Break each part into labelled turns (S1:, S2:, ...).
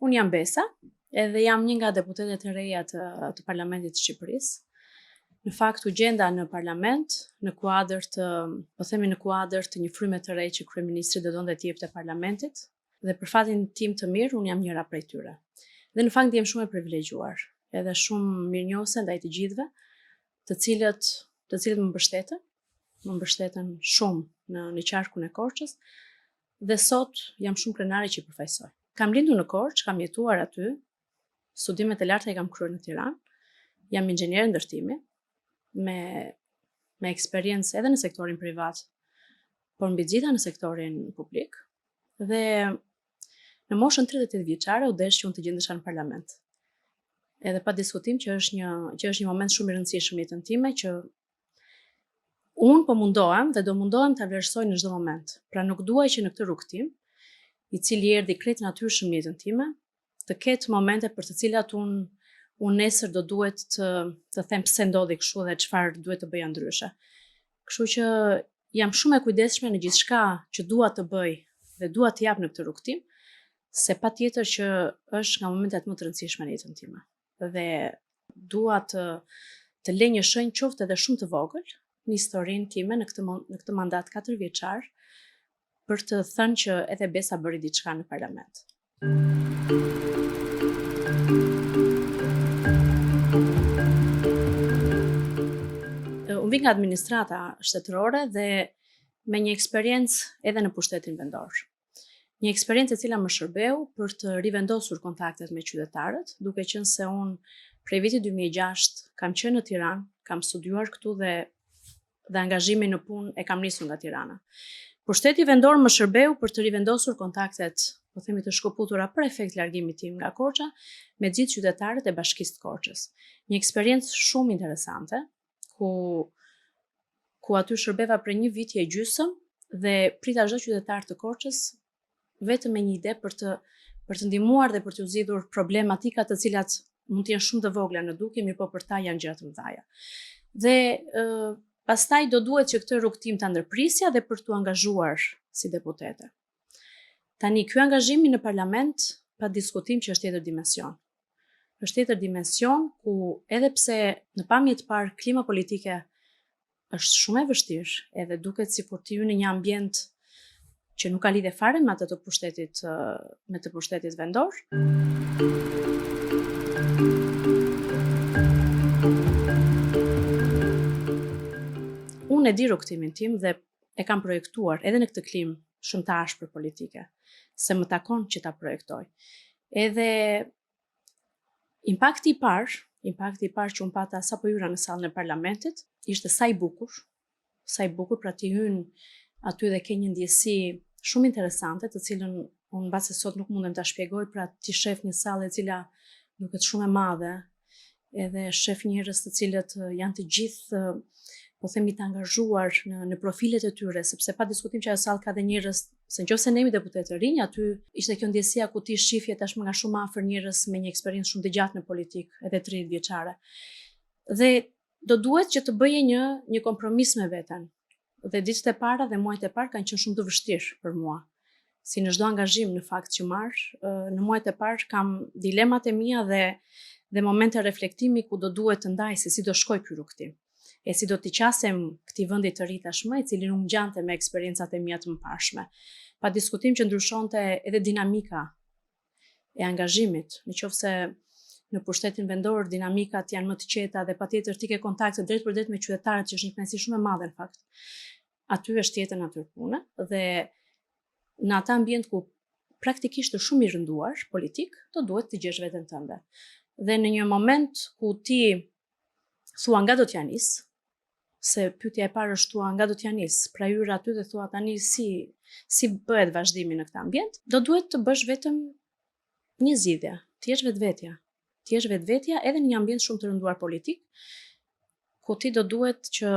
S1: Unë jam Besa, edhe jam një nga deputetet e reja të, të Parlamentit të Shqipërisë. Në fakt u gjenda në parlament në kuadër të, po themi në kuadër të një fryme të re që kryeministri do donte t'i jepte parlamentit dhe për fatin tim të mirë unë jam njëra prej tyre. Dhe në fakt ndihem shumë e privilegjuar, edhe shumë mirënjohëse ndaj të gjithëve, të cilët të cilët më mbështetën, më mbështetën shumë në në qarkun e Korçës dhe sot jam shumë krenare që i përfaqësoj. Kam lindur në Korçë, kam jetuar aty, studimet e larta i kam kryer në Tiranë. Jam inxhinier ndërtimi me me eksperiencë edhe në sektorin privat, por mbi të gjitha në sektorin publik. Dhe në moshën 38 vjeçare u desh që unë të gjendesha në parlament. Edhe pa diskutim që është një që është një moment shumë i rëndësishëm në jetën time që Unë po mundohem dhe do mundohem ta vlerësoj në çdo moment. Pra nuk dua që në këtë rrugëtim, i cili erdhi krejt natyrshëm në jetën time, të ketë momente për të cilat unë unë nesër do duhet të të them pse ndodhi kështu dhe çfarë duhet të bëja ndryshe. Kështu që jam shumë e kujdesshme në gjithçka që dua të bëj dhe dua të jap në këtë rrugëtim, se patjetër që është nga momentet më të rëndësishme në jetën time. Dhe dua të të lë një shenjë qoftë edhe shumë të vogël në historinë time në këtë në këtë mandat 4 vjeçar për të thënë që edhe Besa bëri diçka në parlament. Unë vij nga administrata shtetërore dhe me një eksperiencë edhe në pushtetin vendor. Një eksperiencë e cila më shërbeu për të rivendosur kontaktet me qytetarët, duke qenë se unë prej vitit 2006 kam qenë në Tiranë, kam studiuar këtu dhe dhe angazhimin në punë e kam nisur nga Tirana. Pushteti vendor më shërbeu për të rivendosur kontaktet, po themi të shkëputura për efekt largimit tim nga Korça, me gjithë qytetarët e Bashkisë të Korçës. Një eksperiencë shumë interesante, ku ku aty shërbeva prej një viti e gjysëm dhe prita çdo qytetar të Korçës vetëm me një ide për të për të ndihmuar dhe për t'u zgjidhur problematika të cilat mund të jenë shumë të vogla në dukje, mirëpo për ta janë gjëra të mëdha. Dhe ë pastaj do duhet që këtë rrugëtim ta ndërprisja dhe për t'u angazhuar si deputete. Tani ky angazhimi në parlament pa diskutim që është tjetër dimension. Është tjetër dimension ku edhe pse në pamje të parë klima politike është shumë e vështirë, edhe duket sikur ti hyn në një ambient që nuk ka lidhje fare me atë të pushtetit me të pushtetit vendor. Unë e di rrugëtimin tim dhe e kam projektuar edhe në këtë klimë shumë të ashpër politike, se më takon që ta projektoj. Edhe impakti i parë, impakti i parë që unë pata sapo hyra në sallën e parlamentit, ishte sa i bukur, sa i bukur, pra ti hyn aty dhe ke një ndjesi shumë interesante, të cilën unë mbase sot nuk mundem ta shpjegoj, pra ti shef një sallë e cila duket shumë e madhe, edhe shef njerëz të cilët janë të gjithë po themi të angazhuar në në profilet e tyre, sepse pa diskutim që ajo sallë ka dhe njerëz, se nëse ne jemi deputetë të rinj, aty ishte kjo ndjesia ku ti shifje tashmë nga shumë afër njerëz me një eksperiencë shumë të gjatë në politikë, edhe 30 vjeçare. Dhe do duhet që të bëje një një kompromis me veten. Dhe ditët e para dhe muajt e parë kanë qenë shumë të vështirë për mua. Si në çdo angazhim në fakt që marr, në muajt e parë kam dilemat e mia dhe dhe momente reflektimi ku do duhet të ndaj se si do shkoj ky rrugëtim. E si do t'i qasem këtij vendi të ri tashmë, i cili nuk ngjante me eksperiencat e mia të mëparshme. Pa diskutim që ndryshonte edhe dinamika e angazhimit, në qoftë se në pushtetin vendor dinamikat janë më të qeta dhe patjetër ti ke kontakt të drejtpërdrejtë me qytetarët që është një kënaqësi shumë e madhe në fakt. Aty është tjetër natyrë pune dhe në atë ambient ku praktikisht është shumë i rënduar politik, do duhet të gjesh veten tënde. Dhe në një moment ku ti thua nga do t'ja nis, se pyetja e parë është thua nga do t'ja nis, pra hyre aty dhe thua tani si si bëhet vazhdimi në këtë ambient, do duhet të bësh vetëm një zgjidhje, të jesh vetvetja. Të jesh vetvetja edhe në një ambient shumë të rënduar politik, ku ti do duhet që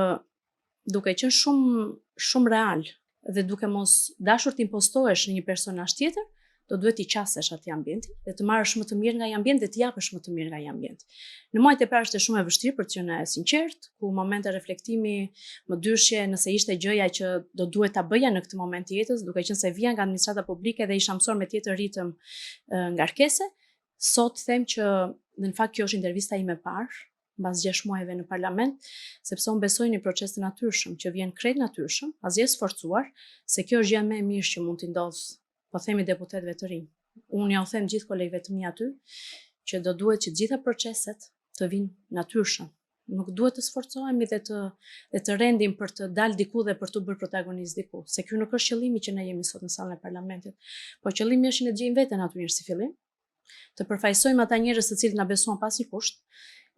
S1: duke qenë shumë shumë real dhe duke mos dashur të impostohesh në një personazh tjetër, do duhet t'i qasesh atij ambienti dhe të marrësh më të mirë nga ai ambient dhe të japësh më të mirë nga ai ambient. Në muajt e parë ishte shumë e vështirë për të qenë e sinqertë, ku momente reflektimi, mëdyshje nëse ishte gjëja që do duhet ta bëja në këtë moment të jetës, duke qenë se vija nga administrata publike dhe isha mësuar me tjetër ritëm ngarkese. Sot them që dhe në fakt kjo është intervista ime e parë mbas 6 muajve në parlament, sepse unë besoj në një proces të natyrshëm që vjen krejt natyrshëm, asgjë e sforcuar, se kjo është gjëja më e mirë që mund t'i ndodhë, po themi deputetëve të rinj. Unë ja u them gjithë kolegëve të mi aty që do duhet që të gjitha proceset të vinë natyrshëm. Nuk duhet të sforcohemi dhe të dhe të rendim për të dalë diku dhe për t'u bërë protagonist diku, se ky nuk është qëllimi që ne jemi sot në sallën e parlamentit. Po qëllimi është që ne të gjejmë veten aty mirë si fillim, të përfaqësojmë ata njerëz të cilët na besuan pa asnjë kusht,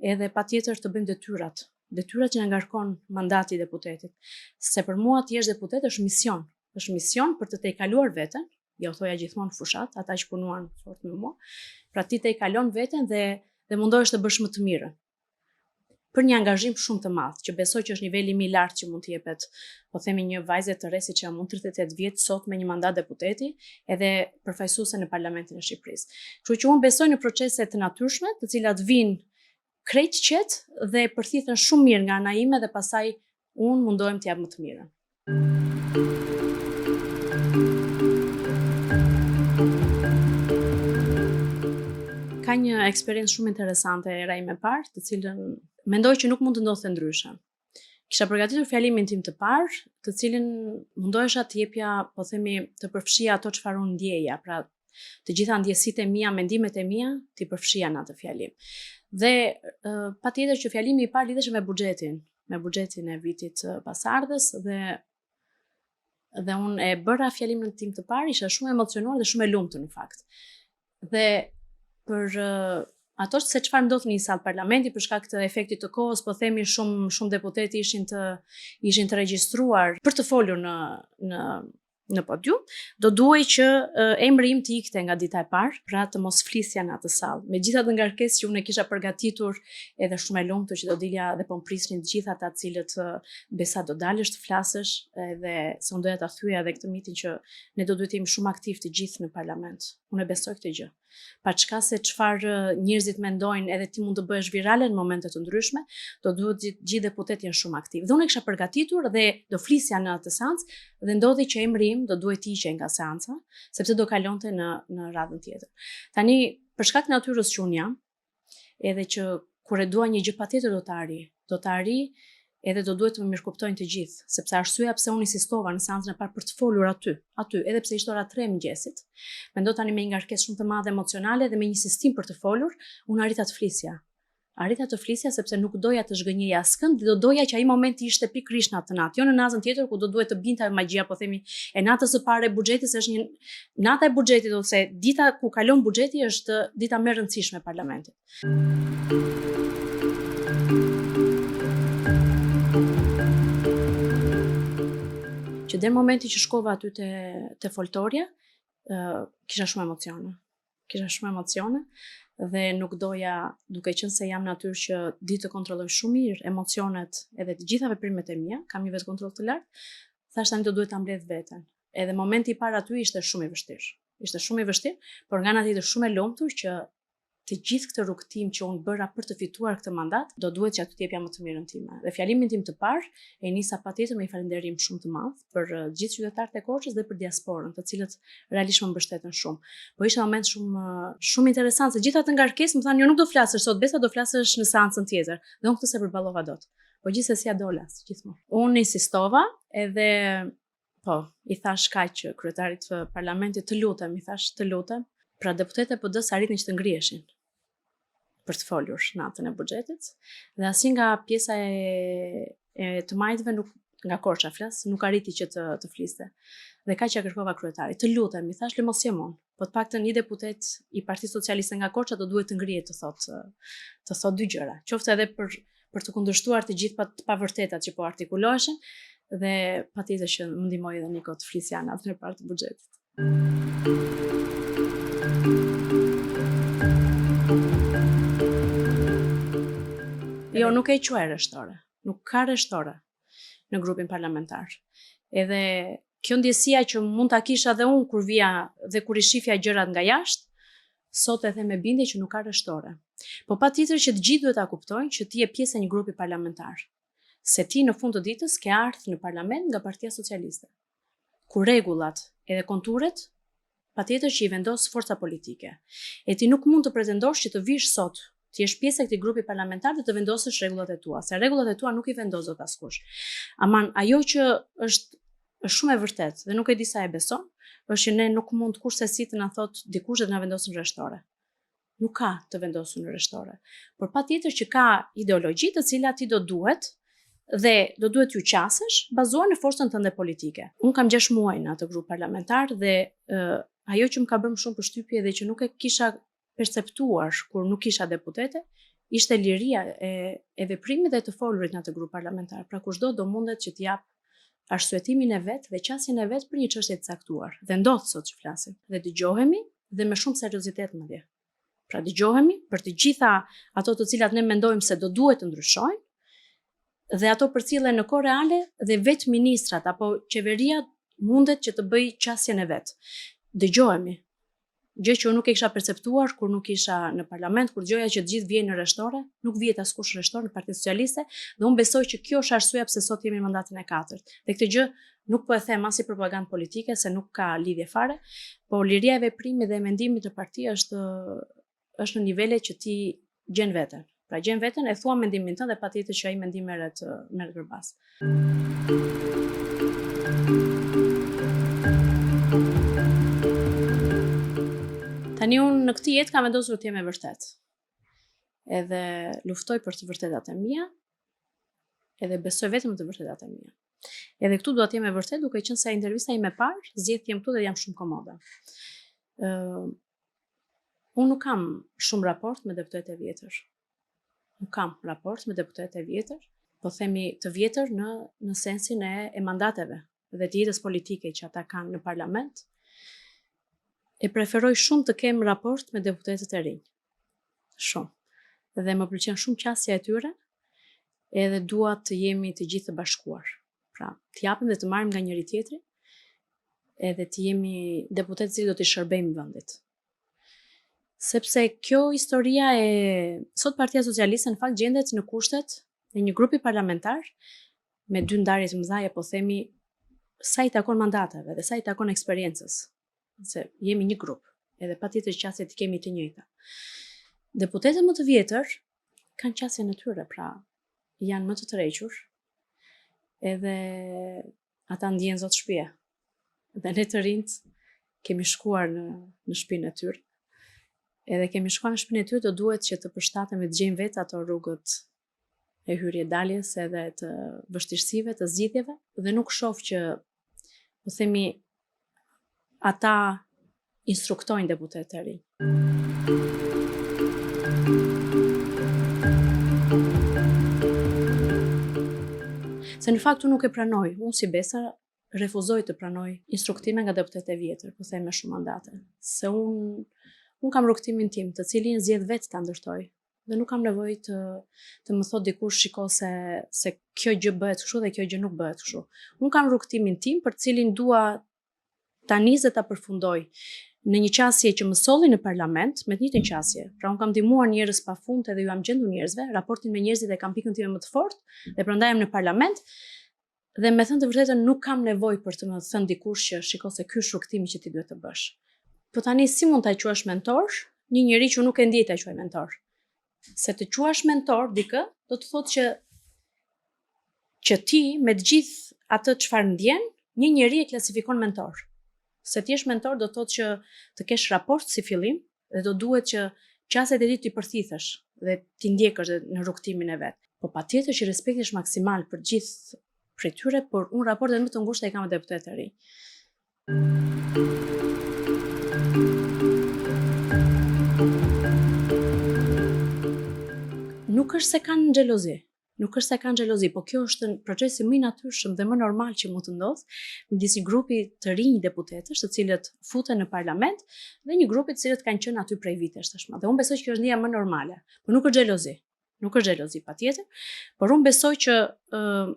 S1: edhe patjetër të bëjmë detyrat, detyrat që na ngarkon mandati i deputetit. Se për mua të jesh deputet është mision, është mision për të tejkaluar veten, ja u thoja gjithmonë në fushatë, ata që punuan fort me mua. Pra ti tejkalon veten dhe dhe mundohesh të bësh më të mirën. Për një angazhim shumë të madh, që besoj që është niveli më i lartë që mund të jepet, po themi një vajze të re siç jam unë 38 vjeç sot me një mandat deputeti, edhe përfaqësuese në Parlamentin e Shqipërisë. Kështu që unë besoj në procese të natyrshme, të cilat vijnë krejt qetë dhe përthithen shumë mirë nga ana ime dhe pastaj unë mundohem të jap më të mirën. Ka një eksperiencë shumë interesante hera ime e parë, të cilën mendoj që nuk mund të ndodhte ndryshe. Kisha përgatitur fjalimin tim të parë, të cilin mundohesha të jepja, po themi, të përfshija ato çfarë unë ndjeja, pra të gjitha ndjesitë e mia, mendimet e mia, t'i përfshija në atë fjalim. Dhe patjetër që fjalimi i parë lidheshe me buxhetin, me buxhetin e vitit pasardhës dhe dhe unë e bëra fjalimin tim të parë, isha shumë e emocionuar dhe shumë e lumtur në fakt. Dhe për ato se çfarë ndodh në një sallë parlamenti për shkak të efektit të kohës, po themi shumë shumë deputetë ishin të ishin të regjistruar për të folur në në në podium, do duhej që emri im të ikte nga dita e parë, pra të mos flisja në atë sallë. Me gjithë atë ngarkesë që unë e kisha përgatitur, edhe shumë e lumtur që do dilja dhe po më prisnin të gjithë ata të cilët besa do dalësh të flasësh, edhe se unë doja ta thyeja edhe këtë mitin që ne do duhet të jemi shumë aktiv të gjithë në parlament. Unë e besoj këtë gjë. Paçka se çfarë njerëzit mendojnë, edhe ti mund të bëhesh virale në momente të ndryshme, do duhet gjithë, gjithë deputetët jenë shumë aktiv. Dhe unë e kisha përgatitur dhe do flisja në atë seancë dhe ndodhi që emri im do duhej të hiqej nga seanca, sepse do kalonte në në radhën tjetër. Tani, për shkak të natyrës që unë jam, edhe që kur e dua një gjë patjetër do ta arrij. Do ta arrij edhe do duhet të më mirëkuptojnë të gjithë, sepse arsyeja pse unë insistova në seancën e parë për të folur aty, aty, edhe pse ishte ora 3 e mëngjesit, mendo tani me një ngarkesë shumë të madhe emocionale dhe me një insistim për të folur, unë arrita të flisja. Arrita të flisja sepse nuk doja të zhgënjeja askënd dhe do doja që ai moment të ishte pikërisht në atë natë, jo në natën tjetër ku do duhet të binte ajo magjia, po themi, e natës së parë e buxhetit, se është një nata e buxhetit ose dita ku kalon buxheti është dita më e rëndësishme e parlamentit. Që deri në momentin që shkova aty te te foltorja, uh, kisha shumë emocione. Kisha shumë emocione dhe nuk doja, duke qenë se jam natyrë që di të kontrolloj shumë mirë emocionet edhe të gjitha veprimet e mia, kam një vetëkontroll të lartë, thashë tani do duhet ta mbledh veten. Edhe momenti i parë aty ishte shumë i vështirë. Ishte shumë i vështirë, por nga ana tjetër shumë e lumtur që të gjithë këtë rrugëtim që unë bëra për të fituar këtë mandat, do duhet që aty të jepja më të mirën time. Dhe fjalimin tim të parë e nisa patjetër me një falënderim shumë të madh për eh, gjithë qytetarët e Korçës dhe për diasporën, të cilët realisht më mbështetën shumë. Po ishte moment shumë eh, shumë interesant se gjithë atë ngarkesë më thanë, "Jo nuk do flasësh sot, Besa do flasësh në seancën tjetër." Dhe unë këtë s'e përballova dot. Po gjithsesi ia dola, si gjithmonë. Unë insistova edhe Po, i thashë kaq kryetarit të parlamentit, të lutem, i thashë të lutem. Pra deputetët e PD-së arritën që të ngriheshin për të folur natën e buxhetit dhe asnjë nga pjesa e e të majtëve nuk nga Korça flas, nuk arriti që të të fliste. Dhe kaq ia kërkova kryetarit, të lutem, i thashë le mos jem unë. Po të paktën një deputet i Partisë Socialiste nga Korça do duhet të ngrihet të thotë të thotë dy gjëra, qoftë edhe për për të kundërshtuar të gjithë pa, të pavërtetat që po artikuloheshin dhe patjetër që më ndihmoi edhe Niko të flisja natën e parë të buxhetit. Jo, nuk e quaj reshtore. Nuk ka reshtore në grupin parlamentar. Edhe kjo ndjesia që mund ta kisha dhe unë kur vija dhe kur i shifja gjërat nga jashtë, sot e them me bindje që nuk ka reshtore. Po patjetër që të gjithë duhet ta kuptojnë që ti je pjesë e një grupi parlamentar. Se ti në fund të ditës ke ardhur në parlament nga Partia Socialiste. Ku rregullat edhe konturet Patjetër që i vendos forca politike. E ti nuk mund të pretendosh që të vish sot, të jesh pjesë e këtij grupi parlamentar dhe të vendosësh rregullat e tua, se rregullat e tua nuk i vendos dot askush. Aman ajo që është është shumë e vërtetë dhe nuk e di sa e beson, është që ne nuk mund kurrsesi të na thotë dikush dhe të na vendosë në rreshtore. Nuk ka të vendosur në rreshtore. Por patjetër që ka ideologji të cilat ti do duhet dhe do duhet t'ju qasesh bazuar në forcën tënde politike. Unë kam 6 muaj në atë grup parlamentar dhe uh, ajo që më ka bërë më shumë përshtypje dhe që nuk e kisha perceptuar kur nuk isha deputete, ishte liria e, e veprimit dhe të folurit në atë grup parlamentar. Pra kushdo do mundet që të japë arsyetimin e vet dhe qasjen e vet për një çështje të caktuar. Dhe ndodh sot që flasim. Dhe dëgjohemi dhe me shumë seriozitet madje. Pra dëgjohemi për të gjitha ato të cilat ne mendojmë se do duhet të ndryshojnë dhe ato përcillen në kohë reale dhe vetë ministrat apo qeveria mundet që të bëjë qasjen e vet. Dëgjohemi, gjë që unë nuk e kisha perceptuar kur nuk isha në parlament, kur dëgjoja që të gjithë vihen në rreshtore, nuk vihet askush në rreshtore në Partinë Socialiste dhe unë besoj që kjo është arsyeja pse sot jemi në mandatin e katërt. Dhe këtë gjë nuk po e them as si propagandë politike se nuk ka lidhje fare, por liria e veprimit dhe e mendimit në parti është është në nivele që ti gjen veten. Pra gjen veten, e thua mendimin tënd dhe patjetër që ai mendim merret merret për bazë. Tani unë në këtë jetë kam vendosur të jem e vërtetë. Edhe luftoj për të vërtetat e mia, edhe besoj vetëm në të vërtetat e mia. Edhe këtu dua të jem e vërtetë duke qenë se intervista ime e parë, zgjedh të jem këtu dhe jam shumë komode. Ë uh, Unë nuk kam shumë raport me deputetët e vjetër. Nuk kam raport me deputetët e vjetër, po themi të vjetër në në sensin e, e mandateve dhe të jetës politike që ata kanë në parlament. E preferoj shumë të kem raport me deputetët e rinj. Shumë. Dhe më pëlqen shumë qasja e tyre, edhe dua të jemi të gjithë të bashkuar. Pra, të japim dhe të marrim nga njëri tjetri, edhe të jemi deputetë të cilët do t'i shërbejmë vendit. Sepse kjo historia e sot Partia Socialiste në fakt gjendet në kushtet e një grupi parlamentar me dy ndarje të mëdha, po themi sa i takon mandateve dhe sa i takon eksperiencës, se jemi një grup, edhe patjetër qasjet i kemi të njëjta. Deputetët më të vjetër kanë qasjen e tyre, pra janë më të tërhequr, edhe ata ndjehen zot shtëpie. Dhe ne të rinjtë kemi shkuar në në shtëpinë e tyre. Edhe kemi shkuar në shtëpinë e tyre, do duhet që të përshtatemi të gjejmë vetë ato rrugët e hyrje daljes edhe të vështirësive, të zgjidhjeve dhe nuk shoh që po themi ata instruktojnë deputetët e rinj. Se në fakt unë nuk e pranoj, unë si Besa refuzoj të pranoj instruktime nga deputetët e vjetër, po them me shumë mandate. Se unë unë kam rrugëtimin tim, të cilin zgjedh vetë ta ndërtoj. Dhe nuk kam nevojë të të më thotë dikush shiko se se kjo gjë bëhet kështu dhe kjo gjë nuk bëhet kështu. Unë kam rrugëtimin tim për të cilin dua ta nis dhe ta përfundoj në një qasje që më solli në parlament me të njëjtën qasje. Pra unë kam ndihmuar njerëz pafund edhe ju jam gjendur njerëzve, raportin me njerëzit e kam pikën time më të fortë dhe prandaj jam në parlament. Dhe me thënë të vërtetën nuk kam nevojë për të më thënë dikush që shiko se ky është rrugëtimi që ti duhet të bësh. Po tani si mund ta quash mentor një njeri që nuk e ndjej ta quaj mentor? Se të quash mentor dikë do të thotë që që ti me të gjithë atë çfarë ndjen, një njeri e klasifikon mentor. Se të jesh mentor do të thotë që të kesh raport si fillim dhe do duhet që qasjet e tij t'i përthithësh dhe t'i ndjekësh dhe në rrugëtimin e vet. Po patjetër që respekti është maksimal për gjithë prej tyre, por unë raportet më të ngushta i kam me deputetët e rinj. Nuk është se kanë xhelozi. Nuk është se kanë xhelozi, po kjo është procesi më i natyrshëm dhe më normal që mund të ndodhë midis një grupi të rinj deputetësh, të cilët futen në parlament dhe një grupi të cilët kanë qenë aty prej vitesh tashmë. Dhe unë besoj që kjo është ndjenja më normale, por nuk është xhelozi. Nuk është xhelozi patjetër, por unë besoj që uh,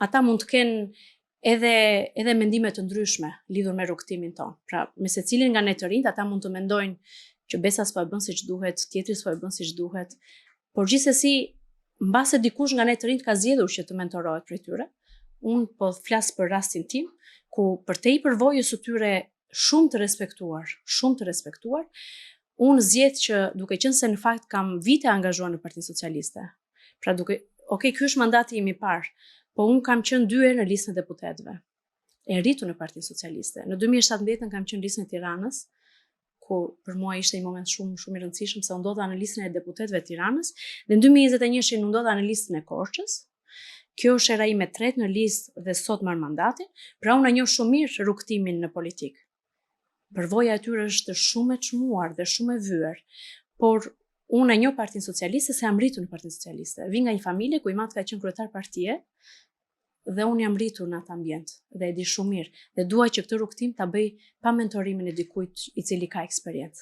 S1: ata mund të kenë edhe edhe mendime të ndryshme lidhur me rrugëtimin tonë. Pra, me secilin nga ne të rinjtë, ata mund të mendojnë që Besa s'po e bën siç duhet, tjetri s'po e bën siç duhet. Por gjithsesi, mbase dikush nga ne të rinjtë ka zgjedhur që të mentorohet prej tyre. Unë po flas për rastin tim, ku përtej përvojës së tyre shumë të respektuar, shumë të respektuar. Unë zgjedh që duke qenë se në fakt kam vite angazhuar në Partinë Socialiste. Pra duke, ok, ky është mandati im i parë, po unë kam qenë dy herë në listën e deputetëve. E rritur në Partinë Socialiste. Në 2017 kam qenë në listën e Tiranës, ku për mua ishte një moment shumë shumë i rëndësishëm se u ndodha në listën e deputetëve të Tiranës dhe në 2021-shin u ndodha në listën e Korçës. Kjo është hera ime e tretë në listë dhe sot marr mandatin, pra unë e njoh shumë mirë rrugëtimin në politikë. Përvoja e tyre është shumë e çmuar dhe shumë e vyer, por unë e njoh Partinë Socialiste se jam rritur në Partinë Socialiste. Vij nga një familje ku im atë ka qenë kryetar partie dhe unë jam rritur në atë ambient dhe e di shumë mirë dhe dua që këtë rrugëtim ta bëj pa mentorimin e dikujt i cili ka eksperiencë.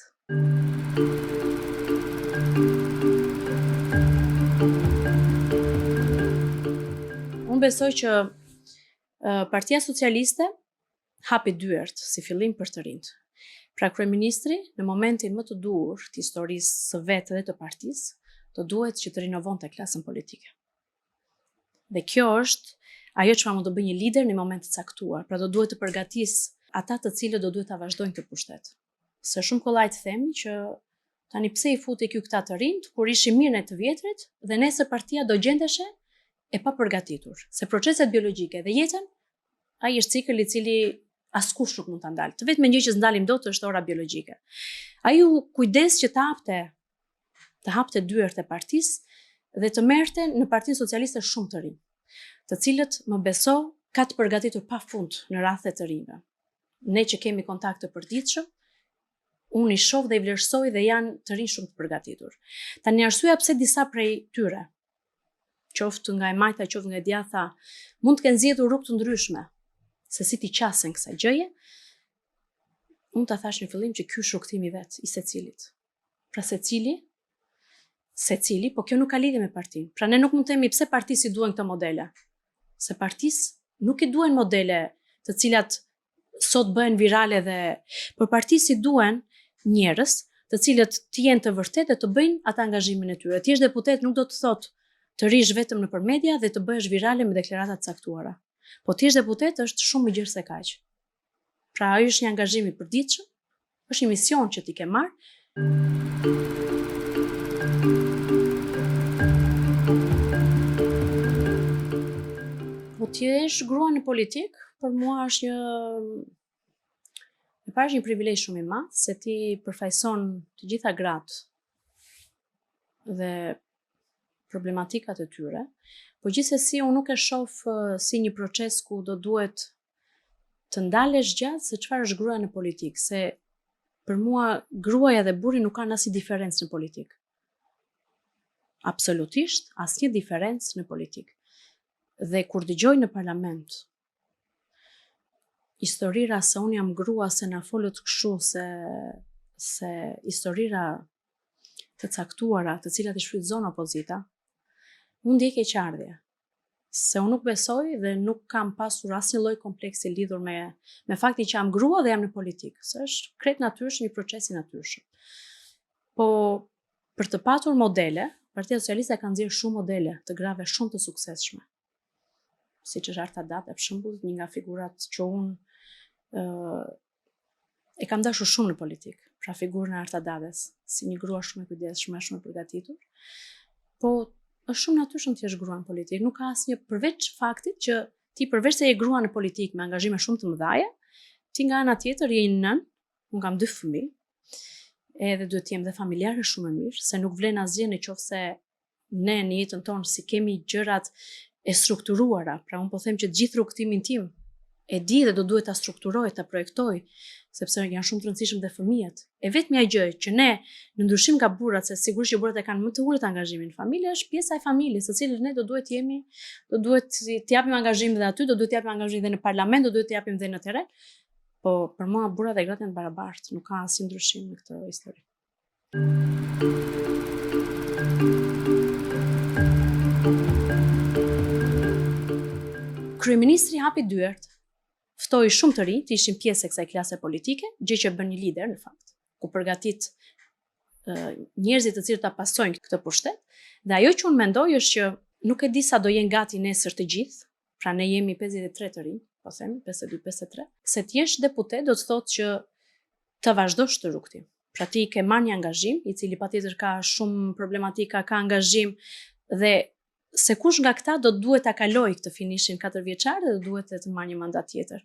S1: Unë besoj që Partia Socialiste hapi dyert si fillim për të rinjtë. Pra kryeministri në momentin më të duhur të historisë së vet dhe të partisë, do duhet që të rinovonte klasën politike. Dhe kjo është ajo çfarë mund të bëjë një lider në një moment të caktuar. Pra do duhet të përgatisë ata të cilët do duhet ta vazhdojnë këtë pushtet. Se shumë kollaj të themi që tani pse i futi ky këta të rinjtë kur ishim mirë ne të vjetrit dhe nesër partia do gjendeshe e papërgatitur. Se proceset biologjike dhe jetën, ai është cikël i cili askush nuk mund ta ndalë. Të vetmen gjë që s'ndalim dot është ora biologjike. Ai u kujdes që të hapte të hapte dyert e partisë dhe të merrte në Partinë Socialiste shumë të rinj, të cilët më beso ka të përgatitur pa fund në radhët e të rinjve. Ne që kemi kontakt të përditshëm, unë i shoh dhe i vlerësoj dhe janë të rinj shumë të përgatitur. Tani arsyeja pse disa prej tyre, qoftë nga e majta, qoftë nga e djathta, mund të kenë zgjedhur rrugë të ndryshme se si t'i qasen kësaj gjëje, unë ta thashë në fillim që ky është rrugëtimi vetë i secilit. Pra secili, secili, po kjo nuk ka lidhje me partinë. Pra ne nuk mund të themi pse partisë i duhen këto modele. Se partisë nuk i duhen modele të cilat sot bëhen virale dhe por partisë i duhen njerëz të cilët të jenë të vërtetë dhe të bëjnë atë angazhimin e tyre. Të jesh deputet nuk do të thotë të rrish vetëm nëpër media dhe të bëhesh virale me deklarata të caktuara. Po të jesh deputet është shumë më gjerë se kaq. Pra ai është një angazhim i përditshëm, është një mision që ti ke marrë. Po të jesh grua në politikë, për mua është një e para është një privilegj shumë i madh se ti përfaqëson të gjitha gratë dhe problematikat e tyre, po gjithsesi unë nuk e shoh si një proces ku do duhet të ndalesh gjatë se çfarë është gruaja në politikë, se për mua gruaja dhe burri nuk kanë asnjë diferencë në politikë. Absolutisht asnjë diferencë në politikë. Dhe kur dëgjoj në parlament historira se unë jam grua se na folët kështu se se historira të caktuara të cilat i shfrytëzon opozita, unë ndjej keqardhje se unë nuk besoj dhe nuk kam pasur asnjë lloj kompleksi lidhur me me faktin që jam grua dhe jam në politikë, se është krejt natyrshëm një proces i natyrshëm. Po për të patur modele, Partia Socialiste ka nxjerrë shumë modele të grave shumë të suksesshme. Siç është Arta Dade, për shembull, një nga figurat që unë ë e kam dashur shumë në politikë, pra figurën e Arta Dades, si një grua shumë e kujdesshme, shumë e përgatitur. Po është shumë natyrshëm të jesh grua në politikë, nuk ka asnjë përveç faktit që ti përveç se je grua në politikë me angazhime shumë të mëdha, ti nga ana tjetër je një nënë, unë kam dy fëmijë, edhe duhet të jem dhe familjare shumë e mirë, se nuk vlen asgjë në qoftë se ne në jetën tonë s'i kemi gjërat e strukturuara, pra unë po them që të gjithë rrugëtimin tim e di dhe do duhet ta strukturoj, ta projektoj, sepse janë shumë të rëndësishëm dhe fëmijët. E vetmja gjë që ne në ndryshim nga burrat, se sigurisht që burrat e kanë më të ulët angazhimin në familje, është pjesa e familjes, të cilën ne do duhet të jemi, do duhet të japim angazhim dhe aty, do duhet të japim angazhim dhe në parlament, do duhet të japim dhe në terren. Po për mua burrat dhe gratë janë të barabartë, nuk ka asnjë ndryshim në këtë histori. Kryeministri hapi dyert, ftoi shumë të rinj të ishin pjesë e kësaj klase politike, gjë që bën një lider në fakt, ku përgatit njerëzit të cilët ta pasojnë këtë pushtet. Dhe ajo që unë mendoj është që nuk e di sa do jenë gati nesër të gjithë, pra ne jemi 53 të rinj. Po them 52, 53, se të jesh deputet do të thotë që të vazhdosh këtë rrugëtim. Pra ti ke marrë një angazhim, i cili patjetër ka shumë problematika, ka angazhim dhe se kush nga këta do të duhet ta kalojë këtë finishin 4 vjeçar dhe do duhet të marrë një mandat tjetër.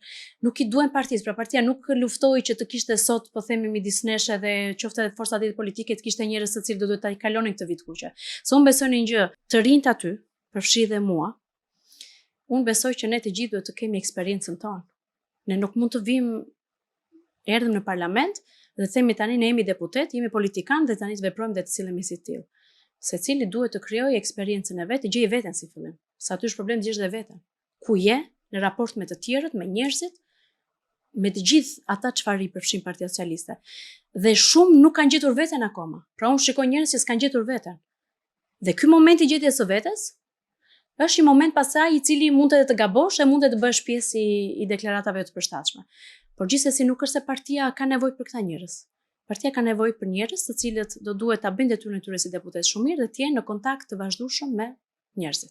S1: Nuk i duhen partisë, pra partia nuk luftoi që të kishte sot, po themi midis nesh edhe qoftë edhe forcat e politike të kishte njerëz të cilët do duhet ta kalonin këtë vijë të kuqe. Se unë besoj në një gjë, të rinjtë aty, përfshi dhe mua, unë besoj që ne të gjithë duhet të kemi eksperiencën tonë. Ne nuk mund të vijmë erdhëm në parlament dhe themi tani ne jemi deputet, jemi politikan dhe tani të veprojmë dhe të sillemi si të tillë. Secili duhet të krijojë eksperiencën e vet, të gjejë veten si fillim. Se aty është problem të gjesh dhe veten. Ku je në raport me të tjerët, me njerëzit, me të gjithë ata çfarë i përfshin Partia Socialiste. Dhe shumë nuk kanë gjetur veten akoma. Pra unë shikoj njerëz që s'kanë gjetur veten. Dhe ky moment i gjetjes së vetes është një moment pastaj i cili mund edhe të gabosh e mund edhe të bëhesh pjesë i, i deklaratave të përshtatshme. Por gjithsesi nuk është se partia ka nevojë për këta njerëz. Partia ka nevojë për njerëz të cilët do duhet ta bëjnë detyrën e tyre si deputet shumë mirë dhe të jenë në kontakt të vazhdueshëm me njerëzit.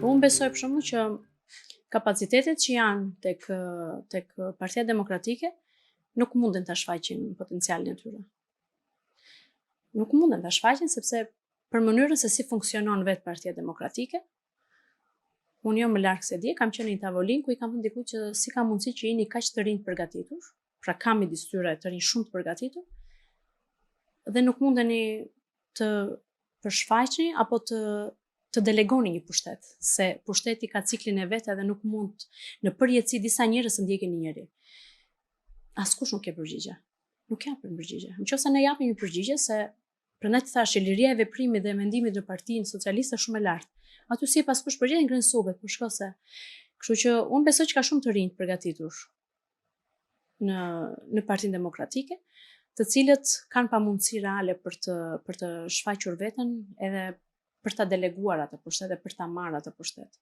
S1: Po unë besoj për shembull që kapacitetet që janë tek tek Partia Demokratike nuk munden ta shfaqin potencialin e tyre. Nuk munden ta shfaqin sepse për mënyrën se si funksionon vetë Partia Demokratike, unë jo më larg se dje kam qenë në një tavolinë ku i kam thënë dikujt që si ka mundësi që jeni kaq të rinj të përgatitur, pra ka midis tyre të rinj shumë të përgatitur dhe nuk mundeni të përshfaqni apo të të delegoni një pushtet, se pushteti ka ciklin e vet edhe nuk mund në përjetësi disa njerëz të ndjekin një njeri. Askush nuk jep përgjigje. Nuk japin përgjigje. Në qoftë se ne japim një përgjigje se prandaj të thashë që liria e veprimit dhe e mendimit në Partinë Socialiste është shumë e lartë. Aty s'jep askush përgjigje, ngrenë supet, po shko se. Kështu që unë besoj që ka shumë të rinj të përgatitur në në Partinë Demokratike, të cilët kanë pamundësi reale për të për të shfaqur veten edhe për ta deleguar atë pushtet dhe për ta marrë atë pushtet.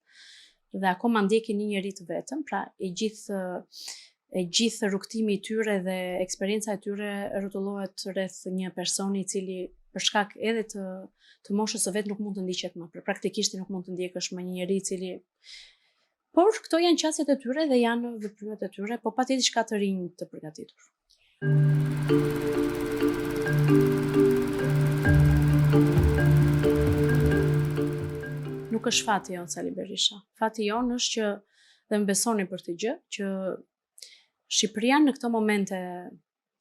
S1: Dhe akoma ndjekin një njeri të vetëm, pra e gjithë e gjithë rrugëtimi i tyre dhe eksperienca e tyre rrotullohet rreth një personi i cili për shkak edhe të të moshës së vet nuk mund të ndiqet më. Pra praktikisht nuk mund të ndjekësh më një njeri i cili Por këto janë qasjet e tyre dhe janë veprimet e tyre, po patjetër që ka të rinj të përgatitur. Nuk është fati jonë Sali Berisha. Fati jonë është që dhe më besoni për këtë gjë, që Shqipëria në këto momente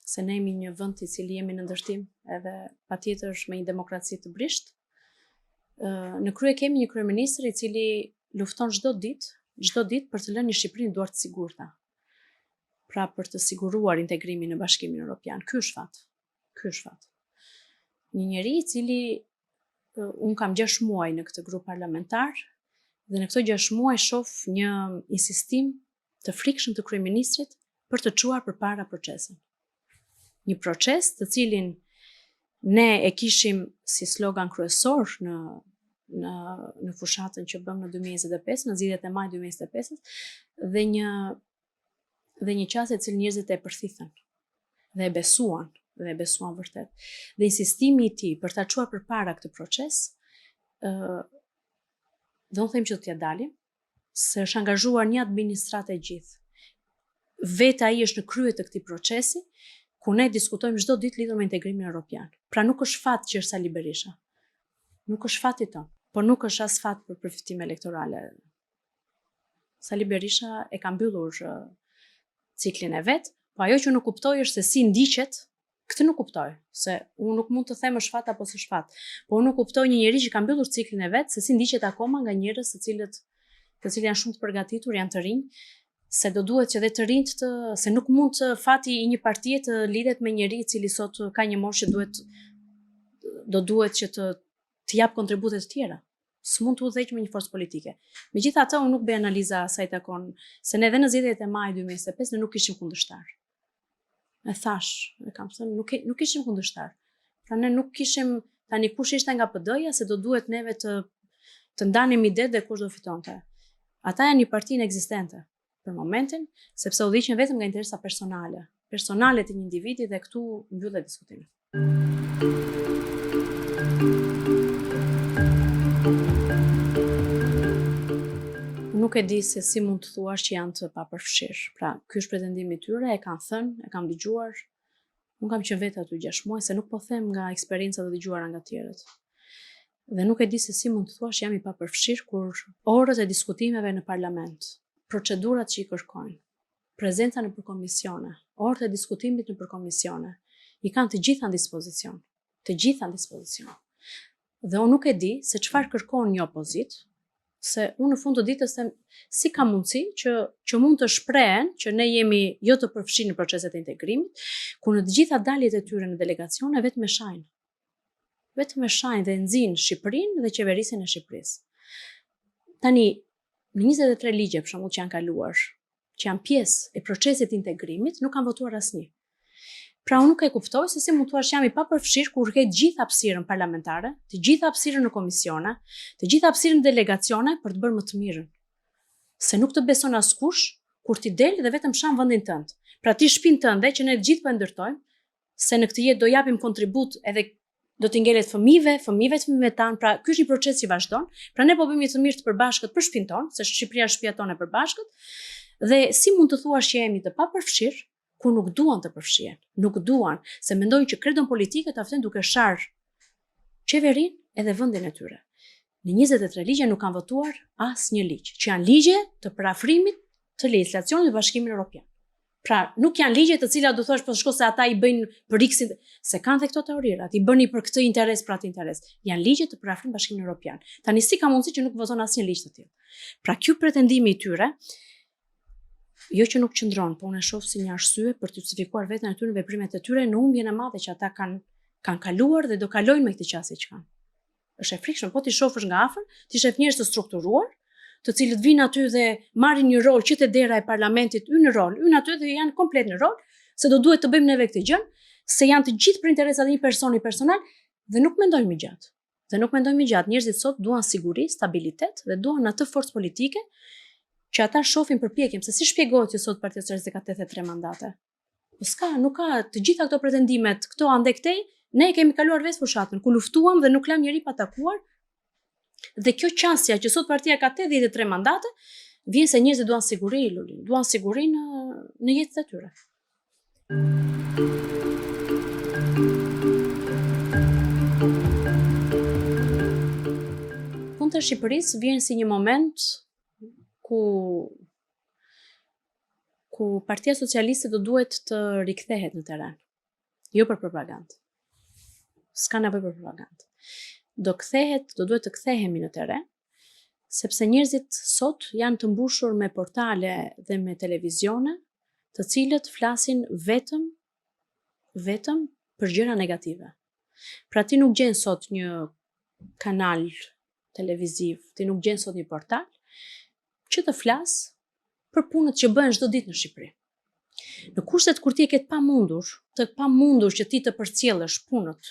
S1: se ne jemi një vend i cili jemi në ndërtim edhe patjetër është me një demokraci të brishtë. Në krye kemi një kryeministër i cili lufton çdo ditë, çdo ditë për të lënë një Shqipëri në duar të sigurta. Pra për të siguruar integrimin në Bashkimin Evropian. Ky është fat. Ky është fat. Një njeri i cili unë kam 6 muaj në këtë grup parlamentar dhe në këto 6 muaj shoh një insistim të frikshëm të kryeministrit për të çuar përpara procesin. Një proces të cilin ne e kishim si slogan kryesor në në në fushatën që bëmë në 2025, në zgjedhjet e majit 2025 dhe një dhe një qasje të cilën njerëzit e përthithën dhe e besuan dhe e besuan vërtet. Dhe insistimi i tij për ta çuar përpara këtë proces, ë dhe unë them që do t'ia dalim, se është angazhuar një administratë e gjithë. Vetë ai është në krye të këtij procesi, ku ne diskutojmë çdo ditë lidhur me integrimin europian. Pra nuk është fat që është Sali Berisha. Nuk është fati tonë, por nuk është as fat për përfitime elektorale. Sali Berisha e ka mbyllur ciklin e vet, po ajo që nuk kuptoj është se si ndiqet Këtë nuk kuptoj, se unë nuk mund të them është fat apo s'është fat. Po unë nuk kuptoj një njeri që ka mbyllur ciklin e vet, se si ndiqet akoma nga njerëz të cilët të cilët janë shumë të përgatitur, janë të rinj, se do duhet që dhe të rinjtë të se nuk mund të fati i një partie të lidhet me njeri i cili sot ka një moshë që duhet do duhet që të të jap kontribute të tjera. S'mund të udhëheqë me një forcë politike. Megjithatë, unë nuk bëj analiza sa i takon se ne edhe në zgjedhjet e majit 2025 ne nuk kishim kundërshtar. E thash, e kam thënë, nuk, nuk kishim kundërshtar. Pra ne nuk kishim, tani kush ishte nga PD-ja, se do duhet neve të, të ndanim idetë dhe kush do fitonte. Ata janë një parti inekzistente për momentin, sepse udhëhiqen vetëm nga interesa personale. Personale të një individi dhe këtu mbyllet diskutimi. Nuk e di se si mund të thuash që janë të papërfshirë. Pra, ky është pretendimi i tyre, e kanë thënë, e kam dëgjuar. Unë kam qenë vetë aty 6 muaj, se nuk po them nga eksperienca të dëgjuara nga tjerët. Dhe nuk e di se si mund të thuash jam i papërfshirë kur orët e diskutimeve në parlament, procedurat që i kërkojnë, prezenca nëpër komisione, orët e diskutimit nëpër komisione, i kanë të gjitha në dispozicion. Të gjitha në dispozicion. Dhe unë nuk e di se çfarë kërkon një opozitë, se unë në fund të ditës them si ka mundësi që që mund të shprehen që ne jemi jo të përfshirë në proceset e integrimit, kur në të gjitha daljet e tyre në delegacione vetëm e shajnë. Vetëm e shajnë dhe nxijnë Shqipërinë dhe qeverisjen e Shqipërisë. Tani, në 23 ligje për shembull që janë kaluar, që janë pjesë e procesit të integrimit, nuk kanë votuar asnjë. Pra unë nuk e kuptoj se si mund të thuash jam i papërfshirë kur ke të gjithë hapësirën parlamentare, të gjithë hapësirën në komisione, të gjithë hapësirën në delegacione për të bërë më të mirën. Se nuk të beson askush kur ti del dhe vetëm shan vendin tënd. Pra ti shpinë tënde që ne të gjithë po e ndërtojmë, se në këtë jetë do japim kontribut edhe do t'i ngelet fëmijëve, fëmijëve të fëmijëve tanë, pra ky është një proces që vazhdon. Pra ne po bëjmë një të mirë të përbashkët për shpinë tonë, se Shqipëria është shtëpia tonë e përbashkët. Dhe si mund të thuash që jemi të papërfshirë kur nuk duan të përfshihen? Nuk duan, se mendojnë që kredon politike ta fitojnë duke sharë qeverinë edhe vendin e tyre. Në 23 ligje nuk kanë votuar asnjë ligj, që janë ligje të përafrimit të legjislacionit të Bashkimit Evropian. Pra, nuk janë ligje të cilat do thuash po shko se ata i bëjnë për X-in, se kanë dhe këto teorirat, i bëni për këtë interes, për atë interes. Janë ligje të përafrimit Bashkimit Evropian. Tani si ka mundësi që nuk voton asnjë ligj të tillë? Pra, ky pretendimi i tyre jo që nuk qëndron, po unë e shoh si një arsye për të justifikuar veten e tyre në veprimet e tyre në humbjen e madhe që ata kanë kanë kaluar dhe do kalojnë me këtë qasje që kanë. Është e frikshme, po t'i shofësh nga afër, ti shef njerëz të strukturuar, të cilët vijnë aty dhe marrin një rol që te dera e parlamentit, hyjnë në rol, hyjnë aty dhe janë komplet në rol, se do duhet të bëjmë neve këtë gjë, se janë të gjithë për interesat e një personi personal dhe nuk mendojnë më gjatë. Dhe nuk mendojnë më gjatë. Njerëzit sot duan siguri, stabilitet dhe duan atë forcë politike që ata shohin përpjekjen, se si shpjegohet që sot Partia Socialiste ka 83 mandate. Po s'ka, nuk ka të gjitha këto pretendimet, këto andej këtej, ne e kemi kaluar vetë fushatën, ku luftuam dhe nuk lamë njeri pa takuar. Dhe kjo qasja që sot partia ka 83 mandate, vjen se njerëzit duan siguri, Lulin, duan siguri në në jetët e tyre. Punët e Shqipërisë vjen si një moment ku ku Partia Socialiste do duhet të rikthehet në terren. Jo për propagandë. S'ka nevojë për propagandë. Do kthehet, do duhet të kthehemi në terren, sepse njerëzit sot janë të mbushur me portale dhe me televizione, të cilët flasin vetëm vetëm për gjëra negative. Pra ti nuk gjen sot një kanal televiziv, ti nuk gjen sot një portal që të flasë për punët që bëhen çdo ditë në Shqipëri. Në kushtet kur ti e ke të pamundur, të pamundur që ti të përcjellësh punët,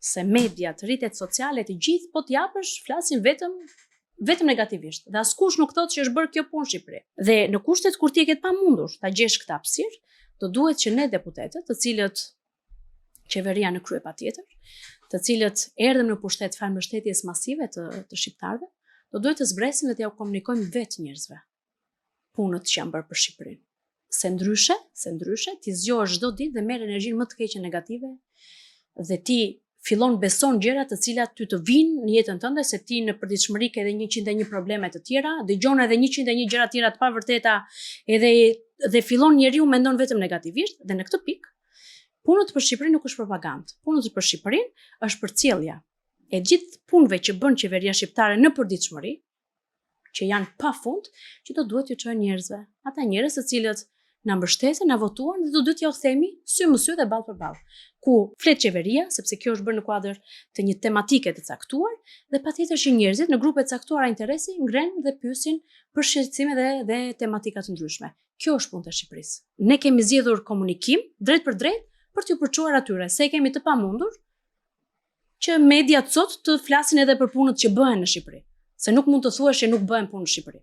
S1: se mediat, rrjetet sociale, të gjithë po të japësh flasin vetëm vetëm negativisht dhe askush nuk thotë që është bërë kjo punë në Shqipëri. Dhe në kushtet kur ti e ke të pamundur ta gjesh këtë hapësirë, do duhet që ne deputetët, të cilët qeveria në krye patjetër, të cilët erdhëm në pushtet falë mbështetjes masive të, të shqiptarëve, do duhet të zbresim dhe t'jua komunikojmë vetë njerëzve punët që janë bërë për Shqipërinë. Se ndryshe, se ndryshe, ti zgjohesh çdo ditë dhe merr energjinë më të keqe negative dhe ti fillon beson gjëra të cilat ty të vijnë në jetën tënde se ti në përditshmëri ke edhe 101 probleme të tjera, dëgjon edhe 101 gjëra të tjera të pavërteta, edhe dhe fillon njeriu mendon vetëm negativisht dhe në këtë pikë punët për Shqipërinë nuk është propagandë. Punët për Shqipërinë është përcjellja e gjithë punëve që bën qeveria shqiptare në përditshmëri, që janë pa fund, që do duhet t'ju çojnë njerëzve. Ata njerëz të cilët na mbështetën, na votuan dhe do duhet t'jua themi sy më sy dhe ballë për ballë. Ku flet qeveria, sepse kjo është bërë në kuadër të një tematike të caktuar dhe patjetër që njerëzit në grupe të caktuara interesi ngrenë dhe pyesin për shqetësime dhe dhe tematika të ndryshme. Kjo është Punët e Shqipërisë. Ne kemi zgjedhur komunikim drejtpërdrejt për t'ju përçuar atyre, se e kemi të pamundur që mediat sot të flasin edhe për punët që bëhen në Shqipëri. Se nuk mund të thuash që nuk bëhen punë në Shqipëri.